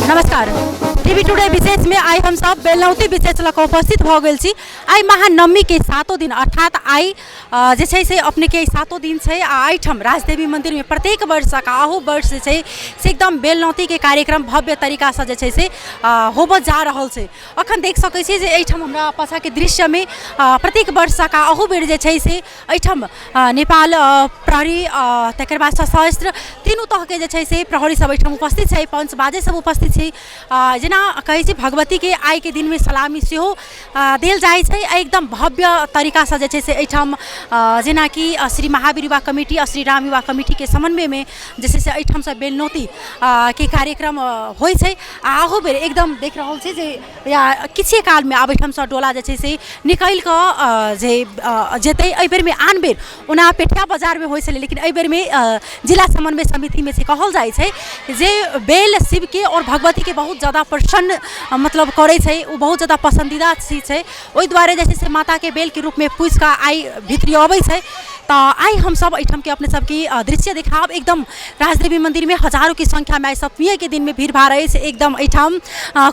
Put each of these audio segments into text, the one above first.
नमस्कार, TV today विशेष में आइ हम सब बेलनौती विशेष लऽ कऽ उपस्थित भऽ गेल छी। आइ महानवमी के सातो दिन अर्थात आइ जे छै से अपनेके सातो दिन छै आ एहिठाम राजदेवी मन्दिरमे प्रत्येक वर्षक आ अहू वर्ष जे छै से एकदम बेलनौतीके कार्यक्रम भव्य तरीकासँ जे छै से होबऽ जा रहल छै। अखन देख सकै छी जे एहिठाम हमरा पाछाँके दृश्यमे प्रत्येक वर्षक आ अहू बेर जे छै से एहिठाम नेपाल प्रहरी, तकर बाद सशस्त्र तीनू तहके जे छै से प्रहरी सब एहिठाम उपस्थित छै, पंच बाजे सब उपस्थित छै। जेना कहै छै भगवतीके आइके दिनमे सलामी सेहो देल जाइ छै। एकदम भव्य तरीकासँ जे छै से एहिठाम जेनाकि श्री महावीर युवा कमिटी आ श्री राम युवा कमिटीके समन्वयमे जे छै से एहिठामसँ बेलनौती के कार्यक्रम होइ छै। आ अहू बेर एकदम देख रहल छी जे या किछुए कालमे आब एहिठामसँ डोला जे छै से निकलि कऽ जे जेतै। एहि बेरमे आन बेर ओना पेठिया बाजारमे होइ छलै, लेकिन एहि बेरमे जिला समन्वय समितिमे से कहल जाइ छै जे बेल शिवके आओर भगवतीके बहुत जादा प्रसन्न मतलब करै छै, ओ बहुत जादा पसन्दीदा चीज छै। ओहि दुआरे जे छै से माताके बेलके रूपमे पूजिकऽ आइ भितरी अबै छै। तऽ आइ हमसभ एहिठामके अपने सबके दृश्य देखायब। एकदम राजदेवी मन्दिरमे हजारोके संख्यामे आइ सप्तमीएके दिनमे भीड़ भाड़ अछि। एकदम एहिठाम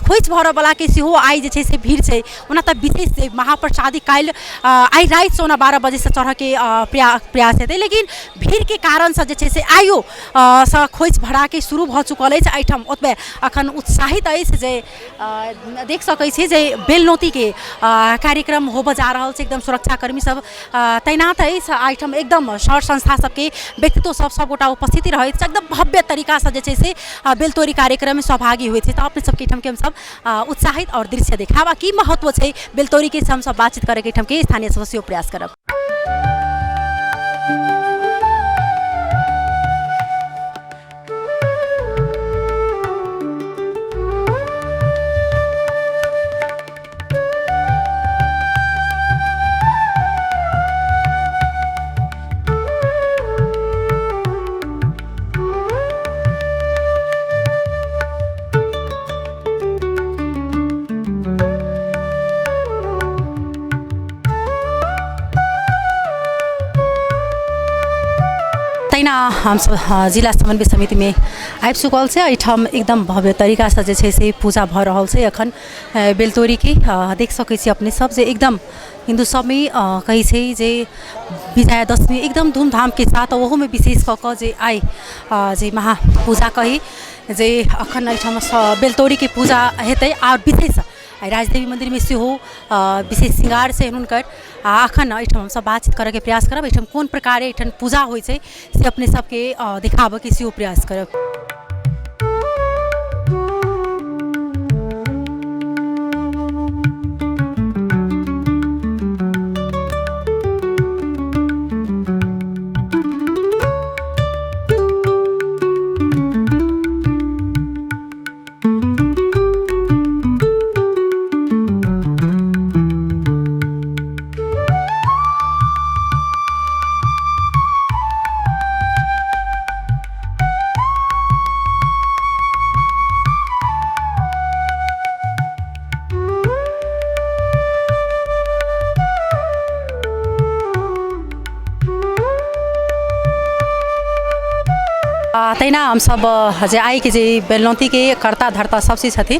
खोइछ भरऽवलाके सेहो आइ जे छै से भीड़ छै। ओना तऽ विशेष महाप्रसादी काल्हि आइ रातिसँ ओना 12 बजेसँ चढ़ऽके प्रयास हेतै, लेकिन भीड़के कारणसँ जे छै से आइयो सँ खोइछ भराके शुरू भऽ चुकल अछि एहिठाम। ओतबे अखन उत्साहित अछि जे देख सकै छी जे बेलनौतीके कार्यक्रम होबऽ जा रहल छै। एकदम सुरक्षाकर्मी सब तैनात अछि एहिठाम। एकदम सर संस्था सबके व्यक्तित्व सब सबगोटा उपस्थिति रहैत छै। एकदम भव्य तरीकासँ जे छै से बेलतोरी कार्यक्रममे सहभागी होइ छै। तऽ अपने सबके एहिठामके हमसब उत्साहित आओर दृश्य देखायब आ की महत्व छै बेलतोरीके से हमसब बातचीत करैके एहिठामके स्थानीय सबसँ सेहो प्रयास करब। तहिना हमसब जिला समन्वय समितिमे आबि चुकल छै। एहिठाम एकदम भव्य तरीकासँ जे छै से पूजा भऽ रहल छै एखन बेलतोरीके। देख सकै छी अपने सब जे एकदम हिन्दू सबमे कहै छै जे विजयादशमी एकदम धूमधामके साथ, ओहोमे विशेष कऽ कऽ जे आइ जे महापूजा कही जे एखन एहिठाम बेलतोरीके पूजा हेतै। आओर विशेष आइ राजदेवी मन्दिरमे सेहो विशेष श्रृङ्गार छै हुनकर। आ एखन एहिठाम हमसब बातचीत करऽके प्रयास करब, एहिठाम कोन प्रकारे एहिठाम पूजा होइ छै से अपने सबके देखाबऽके सेहो प्रयास करब। तहिना हमसब जे आइके जे बेलनौतीके कर्ता धर्ता सब चीज छथिन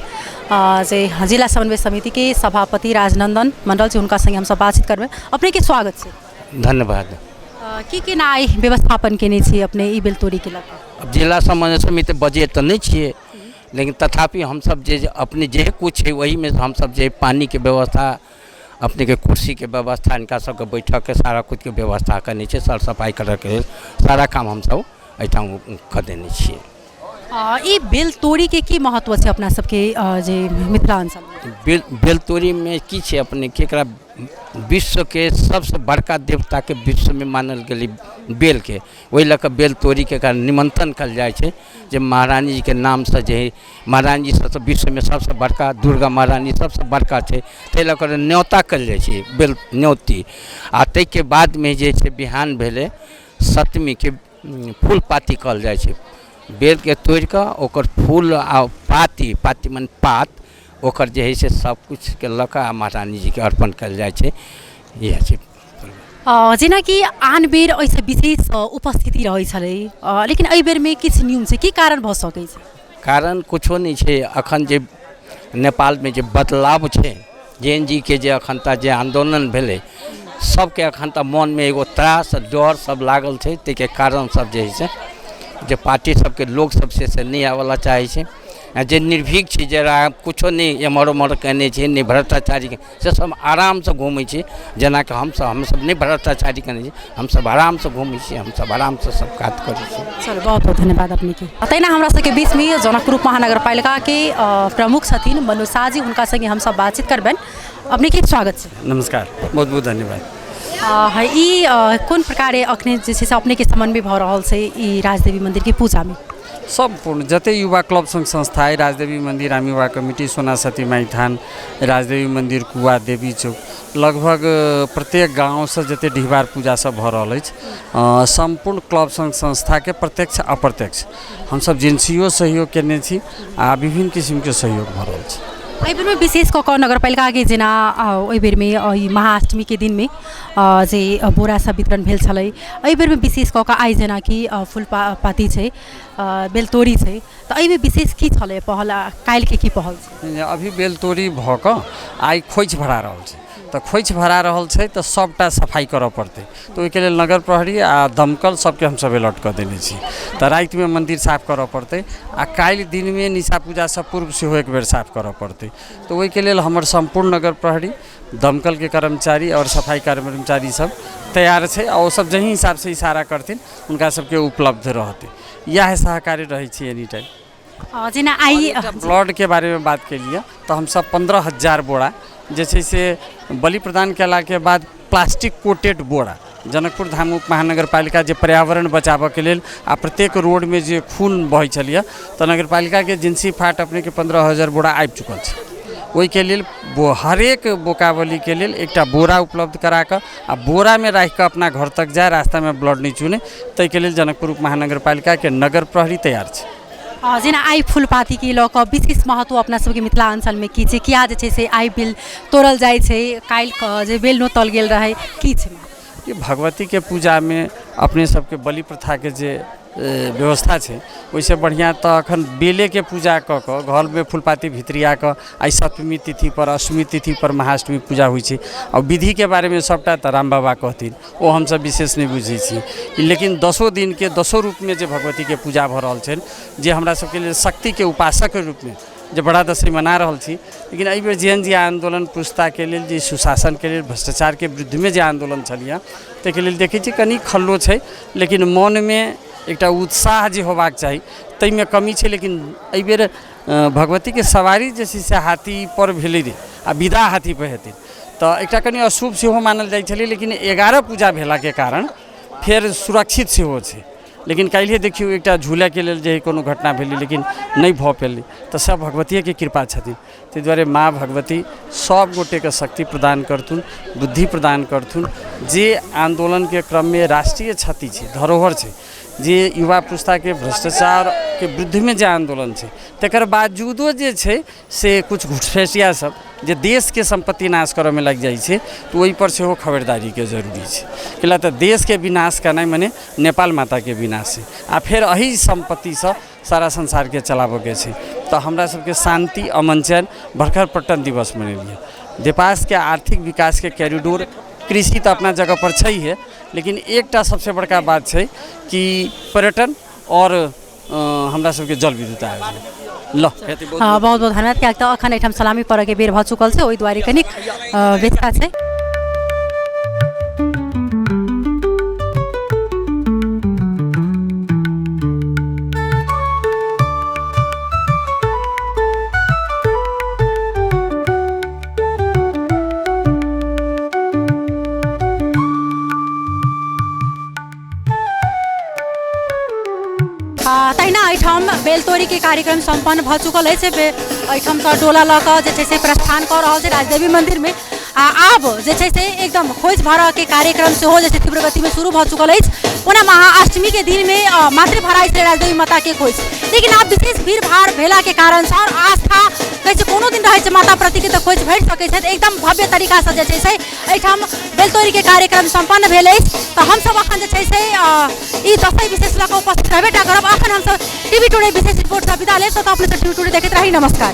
जे जिला समन्वय समितिके सभापति राजनन्दन मण्डल जी, हुनका सङ्गे हमसब बातचीत करबै। अपनेके स्वागत छै। धन्यवाद। की केना आइ व्यवस्थापन केने छी अपने ई बेलतोरीके लऽ कऽ? जिला समन्वय समिति बजट तऽ नहि छियै, लेकिन तथापि हमसब जे अपने जे किछु छै ओहिमे हमसब जे पानिके व्यवस्था, अपनेके कुर्सीके व्यवस्था, हिनका सबके बैठकके सारा किछुके व्यवस्था कयने छियै। सर सफाइ करऽके लेल सारा काम हमसब एहिठाम कऽ देने छियै। ई बेलतोरीके की महत्व छै अपना सबके जे मिथिलाञ्चलमे? बेलतोरीमे की छै अपनेके, एकरा विश्वके सबसँ बड़का देवताके विश्वमे मानल गेलै बेलके। ओहि लऽ कऽ बेलतोरीके एकरा निमन्त्रण कयल जाइ छै जे महारानी जीके नामसँ, जे महारानी जी सबसँ विश्वमे सबसँ बड़का दुर्गा महारानी सबसँ बड़का छै, ताहि लऽ कऽ न्योता कयल जाइ छै बेल न्योती। आओर ताहिके बादमे जे छै बिहान भेलै सप्तमीके फूल पाती कहल जाइ छै। बेलके तोड़िकऽ ओकर फूल आओर पाती, पाती मने पात, ओकर जे हइ से सबकिछुके लऽ कऽ आओर महारानी जीके अर्पण कयल जाइ छै। इएह छै। जेनाकि आन बेर एहिसँ विशेष उपस्थिति रहै छलै, लेकिन एहि बेरमे किछु न्यून छै, की कारण भऽ सकै छै? कारण कुछो नहि छै। अखन जे नेपालमे जे बदलाव छै, जे एन जी के जे अखन तक जे आन्दोलन भेलै, सबके अखन तक मोनमे एगो त्रास डर सब लागल छै। ताहिके कारण सब जे हइ से जे पार्टी सबके लोक सब से नहि आबऽ लए चाहै छै। आ जे निर्भीक छै, जे कुछो नहि एम्हर ओम्हर केने छै, नहि भ्रष्टाचारी, से सब आरामसँ घूमै छै। जेनाकि हमसब नहि भ्रष्टाचारी केने छी, हमसब आरामसँ घूमै छी, हमसब आरामसँ सब काज करै छी। चलू, बहुत बहुत धन्यवाद अपनेके। तहिना हमरा सबके बीचमे जनकपुर महानगरपालिकाके प्रमुख छथिन मनोज शाह जी, हुनका संगे हमसब बातचीत करबनि। अपनेके स्वागत छै। नमस्कार, बहुत बहुत धन्यवाद। ई कोन प्रकारे अखने जे छै से अपनेके समन्वय भऽ रहल छै ई राजदेवी मन्दिरके पूजामे? सम्पूर्ण जते युवा क्लब संघ संस्था है, राजदेवी मंदिर, राम युवा कमिटी, सोना सती माई थान, राजदेवी मंदिर, कुआ देवी चौक, लगभग प्रत्येक गाँवसँ जते डिहबार पूजा सब भऽ रहल अछि, सम्पूर्ण क्लब संघ संस्थाके प्रत्यक्ष अप्रत्यक्ष हमसब जिनसियो सहयोग केने छी आ विभिन्न किसिमके सहयोग भऽ रहल छै। एहि बेरमे विशेष कऽ कऽ नगरपालिकाके जेना ओहि बेरमे ई महाअष्टमीके दिनमे जे बोरा सब वितरण भेल छलै, एहि बेरमे विशेष कऽ कऽ आइ जेनाकि फूल पाती छै, बेलतोरी छै, तऽ एहिमे विशेष की छलै पहल आ काल्हिके की पहल छै? अभी बेलतोरी भऽ कऽ आइ खोइछ भरा रहल छै, तऽ खोइछ भरा रहल छै तऽ सबटा सफाइ करऽ पड़तै, तऽ ओहिके लेल नगर प्रहरी आ दमकल सबके हमसब अलर्ट कऽ देने छी। तऽ रातिमे मन्दिर साफ करऽ पड़तै आ काल्हि दिनमे निशा पूजासँ पूर्व सेहो एक बेर साफ करऽ पड़तै। तऽ ओहिके लेल हमर सम्पूर्ण नगर प्रहरी, दमकलके कर्मचारी आओर सफाइ कर्मचारी सब तैयार छै आ ओ सब जाहि हिसाबसँ इशारा करथिन हुनका सबके उपलब्ध रहतै। इएह सहकार्य रहै छै एनी टाइम। जेना आइ ब्लडके बारेमे बात केलियै तऽ हमसब 15,000 बोरा जे छै से बलि प्रदान केलाके बाद प्लास्टिक कोटेड बोरा जनकपुर धाम उप महानगरपालिका जे पर्यावरण बचाबऽके लेल आ प्रत्येक रोडमे जे खून बहै छलियै, तऽ नगरपालिकाके जिनसी फाट अपनेके 15,000 बोरा आबि चुकल छै। ओहिके लेल हरेक बोकावलीके लेल एकटा बोरा उपलब्ध करा कऽ आ बोरामे राखि कऽ अपना घर तक जाय, रास्तामे ब्लड नहि चुने, ताहिके लेल जनकपुर उप महानगरपालिकाके नगर प्रहरी तैयार छै। जेना आइ फूलपातीके लऽ कऽ विशेष महत्व अपना सबके मिथिलाञ्चलमे की छै? किया जे छै से आइ बेल तोड़ल जाइ छै, काल्हि जे बेल नोतल गेल रहै, की छै? ई भगवतीके पूजामे अपने सबके बलि प्रथाके जे व्यवस्था छै ओहिसँ बढ़िआँ तऽ अखन बेलेके पूजा कऽ कऽ घरमे फूलपाती भितरिया कऽ आइ सप्तमी तिथिपर, अष्टमी तिथिपर महाअष्टमी पूजा होइ छै। आ विधिके बारेमे सबटा तऽ राम बाबा कहथिन, ओ हमसब विशेष नहि बुझै छी, लेकिन 10 दिनके 10 रूपमे जे भगवतीके पूजा भऽ रहल छनि, जे हमरा सबके लेल शक्तिके उपासकके रूपमे जे बड़ा दशैं मना रहल छी। लेकिन एहिबेर जे एन जी आन्दोलन पुस्ताके लेल, जे सुशासनके लेल, भ्रष्टाचारके विरुद्धमे जे आन्दोलन छलियै, ताहिके लेल देखै छी कनि खल्लो छै, लेकिन मोनमे एकटा उत्साह जे होबाक चाही ताहिमे कमी छै। लेकिन एहिबेर भगवतीके सवारी जे छै से हाथीपर भेलै रे आ विदा हाथीपर हेतै, तऽ एकटा कनि अशुभ सेहो मानल जाइ छलै, लेकिन 11 पूजा भेलाके कारण फेर सुरक्षित सेहो छै। लेकिन काल्हिए देखियौ एकटा झूलाके लेल जे कोनो घटना भेलै, लेकिन नहि भऽ पेलै, तऽ सब भगवतीएके कृपा छथिन। ताहि दुआरे माँ भगवती सब गोटेके शक्ति प्रदान करथुन, बुद्धि प्रदान करथुन। जे आन्दोलनके क्रममे राष्ट्रीय क्षति छै, धरोहर छै, जे युवा पुस्ताके भ्रष्टाचारके विरुद्धमे जे आन्दोलन छै, तकर बावजूदो जे छै से कुछ घुसपैठिया सब जे देशके सम्पत्ति नाश करऽमे लागि जाइ छै, तऽ ओहिपर सेहो खबरदारीके जरूरी छै। कैला तऽ देशके विनाश केनाइ मने नेपाल माताके विनाश छै आ फेर एहि सम्पत्तिसँ सारा संसारके चलाबऽके छै। तऽ हमरा सबके शान्ति, अमन, चैन भर्खर पट्टन दिवस मनेलियै। नेपालके आर्थिक विकासके कॉरिडोर कृषि तऽ अपना जगहपर छैहे, लेकिन एकटा सबसँ बड़का बात छै कि पर्यटन आओर हमरा सबके जल विद्युत आयोजन। ल, बहुत बहुत धन्यवाद। किएक तऽ अखन एहिठाम सलामी पड़ऽके बेर भऽ चुकल छै, ओहि दुआरे कनिक व्यस्तता छै। तहिना एहिठाम बेलतोड़ीके कार्यक्रम सम्पन्न भऽ चुकल अछि। एहिठामसँ डोला लऽ कऽ जे छै से प्रस्थान कऽ रहल छै राजदेवी मन्दिरमे। आ आब जे छै से एकदम खोइछ भरऽके कार्यक्रम सेहो जे छै तीव्र गतिमे शुरू भऽ चुकल अछि। ओना महाअष्टमीके दिनमे मातृ भराइ छलै राजदेवी माताके खोइछ, लेकिन आब विशेष भीड़ भाड़ भेलाके कारणसँ आओर आस्था कहै छै कोनो दिन रहै छै माता प्रतिके तऽ खोइछ भरि सकै छथि। एकदम भव्य तरीकासँ जे छै से एहिठाम बेलतोरीके कार्यक्रम सम्पन्न भेल अछि। तऽ हमसब अखन जे छै से ई दसैँ विशेष लऽ कऽ उपस्थित रहबे टा करब। अखन हमसब टीवी टुडे विशेष रिपोर्टसँ विदा लेब, तऽ अपने सब टीवी टुडे देखैत रही। नमस्कार।